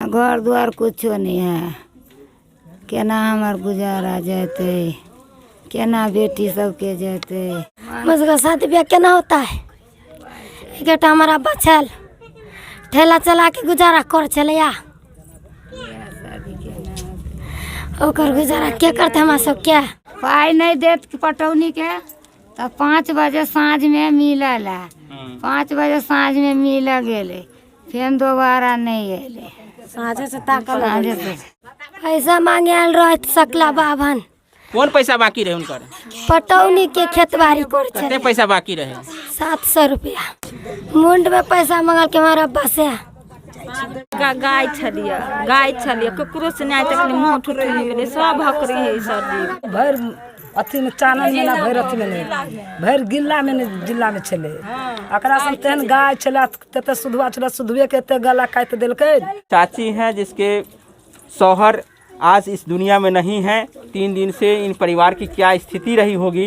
घर दुआर किछो नहि हइ। केना हमर गुजारा जेतै, केना बेटी सबके जेतै? मुझको शादी ब्याह केना होता है? एकेटा हमारा बचल ठेला चला के गुजारा कर छलैया, ओकर गुजारा के करते हमरा सबके? पाइ नहि देत पटौनीके तऽ 5 बजे साँझमे मिलल है, 5 बजे साँझमे मिल गेलै, फेर दोबारा नहि अयलै। साँझे से ताकल, पैसा मांगे आयल रहत सकला बाभन। कोन पैसा बाकी रहे हुनकर? पटौनी के खेतबाड़ी कर। कते पैसा बाकी रहे? 700 रुपया। मुंड में पैसा मंगल के हमारा अब्बा से। गाय छलियै, गाय छलियै, ककरो से नहि तक मुँह ठुठुनी गेलै, सब हकरी है सर्दी। भरि अथीमे चानन मेला, भरि अथीमे नहि, भरि गिल्लामे नहि, जिलामे छलै। एकरा सब तेहन गाय छलै, तते सुधुआ छलै, सुधुएके एते गला काटि देलकै। चाची हैं जिसके शौहर आज इस दुनिया में नहीं हैं। 3 दिन से इन परिवार की क्या स्थिति रही होगी,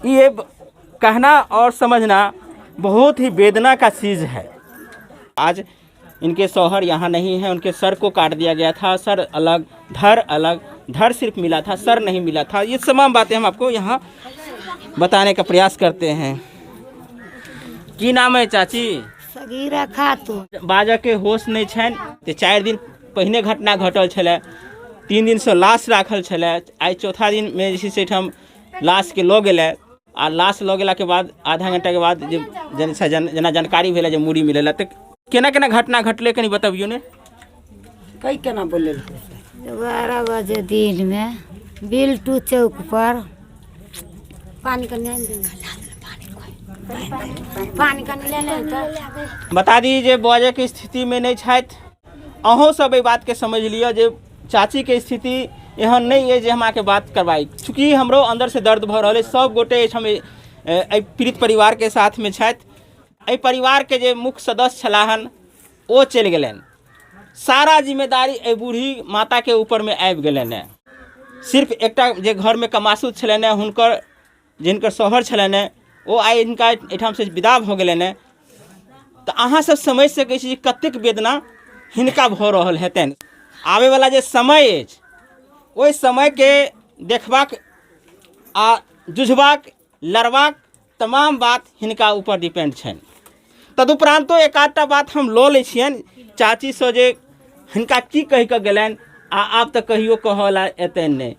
ये कहना और समझना बहुत ही वेदना का चीज़ है। आज इनके शौहर यहाँ नहीं हैं। उनके सर को काट दिया गया था, सर अलग धर अलग, धर सिर्फ मिला था, सर नहीं मिला था। ये तमाम बातें हम आपको यहाँ बताने का प्रयास करते हैं। की नाम है चाची? सगीरा खातून। बाजऽके होश नहि छनि। तऽ 4 दिन पहिने घटना घटल छलै, 3 दिनसँ लाश राखल छलै। आइ चौथा दिनमे जे छै से एहिठाम लाशके लऽ गेलै आ लाश लऽ गेलाके बाद आधा घंटाके बाद जे जन जेना जानकारी भेलै जे मूड़ी मिलल। तऽ केना केना घटना घटलै, कनि बतबियौ ने। कै केना बोलेलकै? 12 बजे दिनमे बिल्टू चौक पर। पानी कनि, पानी कनि ले ले। बता दी जे बजैके स्थितिमे नहि छथि। अहूँ सब एहि बातके समझि लिअ जे चाचीके स्थिति एहन नहि अइ जे हम अहाँके बात करबाई। चूँकि हमरो अन्दरसँ दर्द भऽ रहल अछि। सब गोटे एहिठाम एहि पीड़ित परिवारके साथमे छथि। एहि परिवारके जे मुख्य सदस्य छलाह हन, ओ चलि गेलनि। सारा जिम्मेदारी एहि बूढ़ी माताके ऊपरमे आबि गेलनि हेँ। सिर्फ एकटा जे घरमे कमासुत छलनि हेँ हुनकर, जिनकर शौहर छलनि हेँ, ओ आइ हिनका एहिठामसँ विदा भऽ गेलनि हेँ। तऽ अहाँ सब समझि सकै छी जे कतेक वेदना हिनका भऽ रहल हेतनि। आबैवला जे समय अछि, ओहि समयके देखबाक आ जुझबाक लड़बाक तमाम बात हिनका ऊपर डिपेंड छनि। तदुपरान्तो एक आधटा बात हम लऽ लै छियनि चाचीसँ जे हिनका की कहि कऽ गेलनि आ आब तऽ कहियो कहऽ लए एतनि नहि।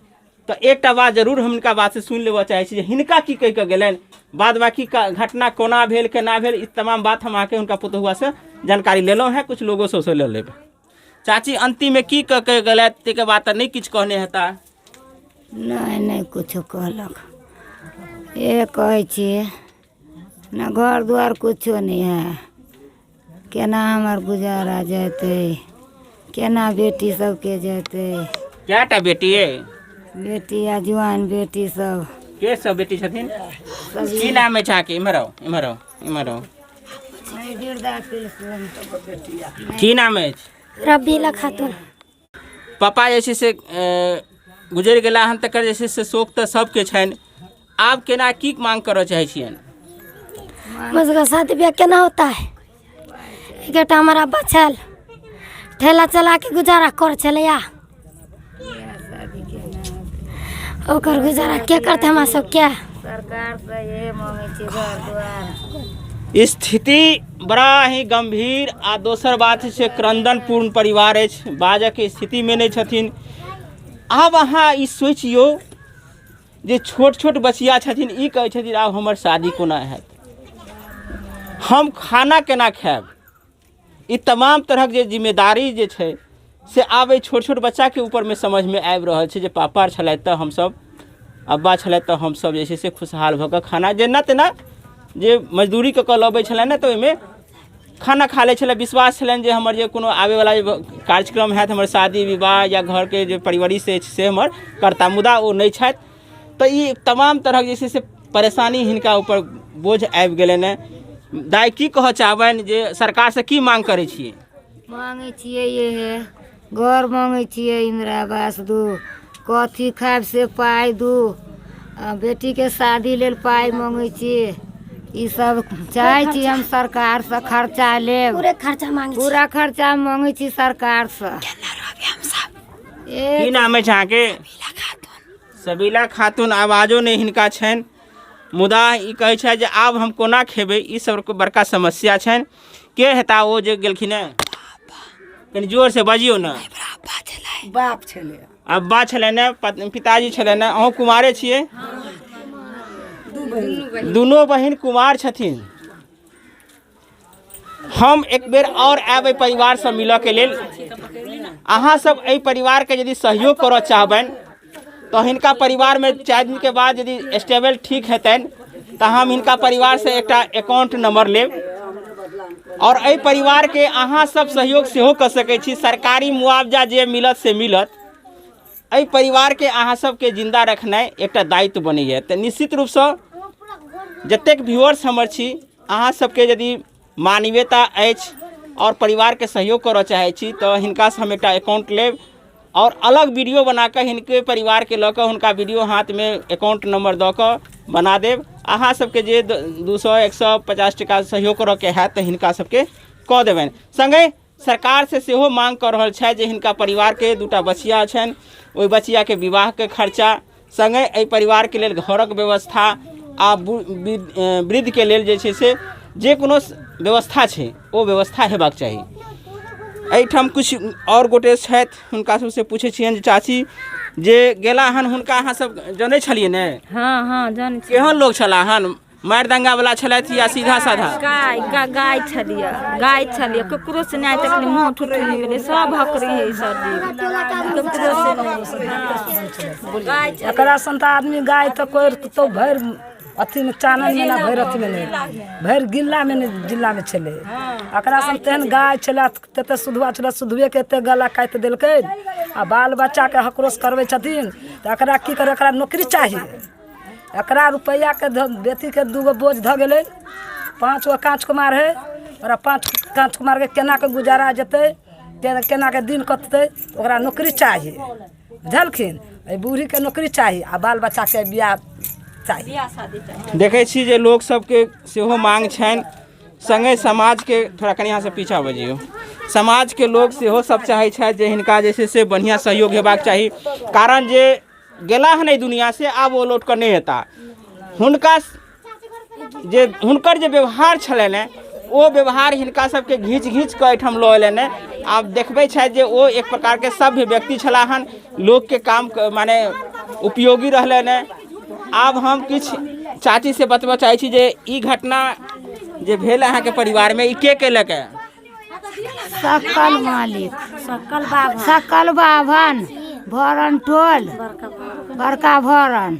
तऽ एकटा बात जरूर हम हिनका बातसँ सुनि लेबऽ चाहै छी जे हिनका की कहि कऽ गेलनि। बाद बाकी घटना कोना भेल, केना भेल, ई तमाम बात हम अहाँके हुनका पुतहुआसँ जानकारी लेलहुँ हेँ, किछु लोगोसँ सेहो लऽ लेब। चाची, अन्तिममे की कह के गेलथि? ताहिके बाद तऽ नहि किछु कहने हेता? नहि, नहि किछो कहलक। ए कहै छियै ने, घर दुआर किछो नहि हइ। केना हमर गुजारा जेतै? केना बेटी सबके जेतै? कएटा बेटी अइ? बेटी आ जुआन बेटी सब। के सब बेटी छथिन? की नाम अछि अहाँके? इम्हर आउ, इम्हर आउ, इम्हर आउ। की नाम अछि? रबीला खातून। पापा जे छै से गुजरि गेला हन, तकर जे छै से शोक तऽ सबके छनि। आब केना की मांग करऽ चाहै छियनि? मुझको शादी ब्याह केना होता है? एकेटा हमारा बचल ठेला चला के गुजारा कर छलैया, ओकर गुजारा के करते हमरा सबके? सरकार से ये मांगै छी घर दुआर। स्थिति बड़ा ही गंभीर आ दोसर बात छै क्रंदनपूर्ण परिवार अछि। बाजऽके स्थितिमे नहि छथिन। आब अहाँ ई सोचियौ जे छोट छोट बचिया छथिन, ई कहै छथिन आब हमर शादी कोना हैत, हम खाना केना खायब? ई तमाम तरहक जे जिम्मेदारी जे छै से आब एहि छोट छोट बच्चाके ऊपरमे समझमे आबि रहल छै जे पापा छलथि तऽ हमसभ, अब्बा छलथि तऽ हमसभ जे छै से खुशहाल भऽ कऽ खाना जेना तेना जे मजदूरी कऽ कऽ लबै छलनि तऽ ओहिमे खाना खा लै छलै। विश्वास छलनि जे हमर जे कोनो आबैवला जे कार्यक्रम हैत, हमर शादी विवाह या घरके जे परवरिश अछि, से हमर करता। मुदा ओ नहि छथि तऽ ई तमाम तरहक जे छै से परेशानी हिनका ऊपर बोझ आबि गेलनि हेँ। दाइ, की कहऽ चाहबनि जे सरकारसँ की मांग करै छियै? मांगै छियै इहे घर मांगै छियै, इन्दिरा आवास दू, कथी खायब से पाइ दू, आ बेटीके शादी लेल पाइ मांगै छी। ई सब चाहै छी हम सरकारसँ खर्चा लेब। पूरे खर्चा मांगे छी। पूरा खर्चा मांगै छी सरकारसँ। की नाम अछि अहाँके? सबीला खातून। आवाजो नहि हिनका छनि, मुदा ई कहै छथि जे आब हम कोना खेबै, ई सब बड़का समस्या छनि। के हेता ओ जे गेलखिन हेँ? कनि जोरसँ बजियौ ने। बाप छलै। अब्बा छलनि हेँ, पिताजी छलनि हेँ। अहूँ कुमारे छियै? दुनू बहिन कुमार छथिन। हम एक बेर आओर आयब एहि परिवारसँ मिलऽके लेल। अहाँ सब एहि परिवारके यदि सहयोग करऽ चाहबनि तऽ हिनका परिवारमे 4 दिनके बाद यदि स्टेबल ठीक हेतनि तऽ हम हिनका परिवारसँ एकटा अकाउंट नंबर लेब आओर एहि परिवारके अहाँ सब सहयोग सेहो कऽ सकै छी। सरकारी मुआवजा जे मिलत से मिलत। एहि परिवारके अहाँ सबके जिन्दा रखनाइ एकटा दायित्व बनैए। तऽ निश्चित रूपसँ जतेक व्यूअर्स हमर छी, अहाँ सबके यदि मानवीयता अछि आओर परिवारके सहयोग करऽ चाहै छी तऽ हिनकासँ हम एकटा अकाउंट लेब आओर अलग वीडियो बनाकऽ हिनके परिवारके लऽ कऽ हुनका वीडियो हाथमे अकाउंट नंबर दऽ कऽ बना देब। अहाँ सबके जे 200 150 टका सहयोग करऽके हैत तऽ हिनका सबके कऽ देबनि। सङ्गहि सरकारसँ सेहो मांग कऽ रहल छथि जे हिनका परिवारके 2टा बचिया छनि, ओहि बचियाके विवाहके खर्चा, सङ्गहि एहि परिवारके लेल घरक व्यवस्था आ वृद्धके लेल जे छै से जे कोनो व्यवस्था छै ओ व्यवस्था हेबाक चाही। एहिठाम किछु आओर गोटे छथि, हुनका सबसँ पूछै छियनि जे चाची जे गेला हन हुनका अहाँ सब जनै छलियै ने? हँ हँ, जानै छी। केहन लोक छलाह हन? मारि दंगा वाला छलथि या सीधा साधा? गाय गाय छलियै, गाय छलियै, ककरो से नहि तकली मुँह ठुठुनी भेलै, सब हकरी है सब ककरो से नहि। गाय एकरा सन तऽ आदमी गाय तऽ कोइ तो भरि अथीमे चानन मेला भरि अथीमे नहि, भरि गिल्लामे नहि, जिलामे छलै। एकरा सन तेहन गाय छलै, तते सुधुआ छलै, सुधुएके एते गला काटि देलकै आ बाल बच्चाके हकरोस करबै छथिन। तऽ एकरा की करै? एकरा नौकरी चाही। एकरा रुपैआके बेटीके 2 गो बोझ धऽ गेलै। 5 गो काँच कुमार हइ। ओकरा 5 काँच कुमारके केनाके गुजारा जेतै, केनाके दिन कटतै? ओकरा नौकरी चाही, बुझलखिन? एहि बूढ़ीके नौकरी चाही आ बाल बच्चाके बियाह चाही। देखै छी जे लोक सबके सेहो मांग छनि, सङ्गे समाजके थोड़ा कनि अहाँसँ पीछा भऽ जइयौ। समाजके लोक सेहो सब चाहै छथि जे हिनका जे छै से बढ़िआँ सहयोग हेबाक चाही, कारण जे गेला हन एहि दुनिआसँ आब ओ लौट कऽ नहि एता। हुनका जे हुनकर जे व्यवहार छलनि हेँ ओ व्यवहार हिनका सबके घीच घीच कऽ एहिठाम लऽ अयलनि हेँ। आब देखबै छथि जे ओ एक प्रकारके सभ्य व्यक्ति छलाह हन, लोकके काम माने उपयोगी रहलनि हेँ। आब हम किछु चाचीसँ बतबऽ चाहै छी जे ई घटना जे भेल अहाँके परिवारमे ई के केलक हेँ? सकल मालिक, सकल बाभन, भरन टोल, बड़का भरन,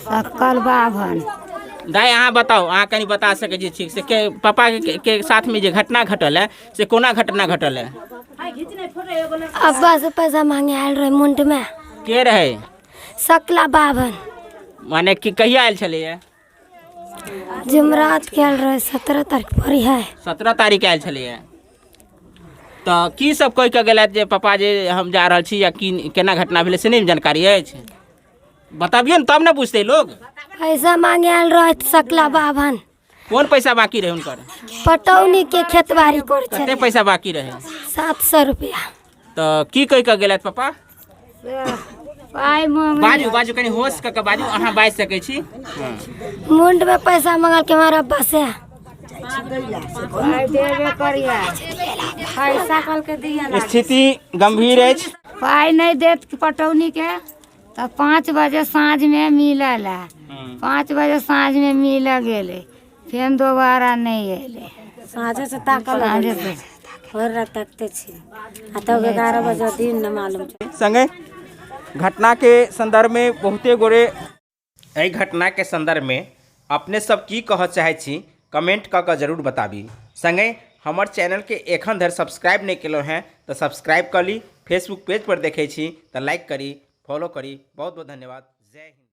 सकल बाभन। दाइ अहाँ बताउ, अहाँ कनि बता सकै छी ठीक से के पापा के साथमे जे घटना घटल है से कोना घटना घटल है? अब्बा से पैसा मांगे आयल रहे मुंड में। के रहे? सकला बाभन। माने कि कहिया आयल छलैया? जुमरात के आयल रहे, 17 तारीख पड़ी है। 17 तारीख आयल छलैया। तऽ की सब कहि कऽ गेलथि जे पापा जे हम जा रहल छी या की केना घटना भेलै से नहि जानकारी अछि? बतबियौ ने तब ने बुझतै लोग। पैसा मांगे आयल रहे सकला बाभन। कोन पैसा बाकी रहे हुनकर? पटौनी के खेतबाड़ी करै कते छलै। पैसा बाकी रहे? 700 रुपया। तऽ की कहि कऽ गेलथि पापा? पाइ मांगे। बाजू बाजू, कनि होश कऽ कऽ बाजू, अहाँ बाजि सकै छी। मुंड में पैसा मंगल के हमारा अब्बा से। पाइ देबे करिया। स्थिति गंभीर अछि। पाइ नहि देत पटौनीके तऽ 5 बजे साँझमे मिलल है। 5 बजे साँझमे मिल गेलै, फेर दोबारा नहि अयलै। साँझे से ताकऽ साँझे लगलियै, से भरि राति ताकिते छी आ तब 11 बजे दिन नहि मालूम छै। संगे घटनाके संदर्भमे बहुते गोरे एहि घटनाके संदर्भमे अपने सब की कहऽ चाहै छी कमेंट कऽ कऽ जरूर बताबी। संगे हमर चैनलके एखन धरि सब्सक्राइब नहि केलहुँ हेँ तऽ सब्सक्राइब कऽ ली। फेसबुक पेज पर देखै छी तऽ लाइक करी, फॉलो करी। बहुत बहुत धन्यवाद। जय हिंद।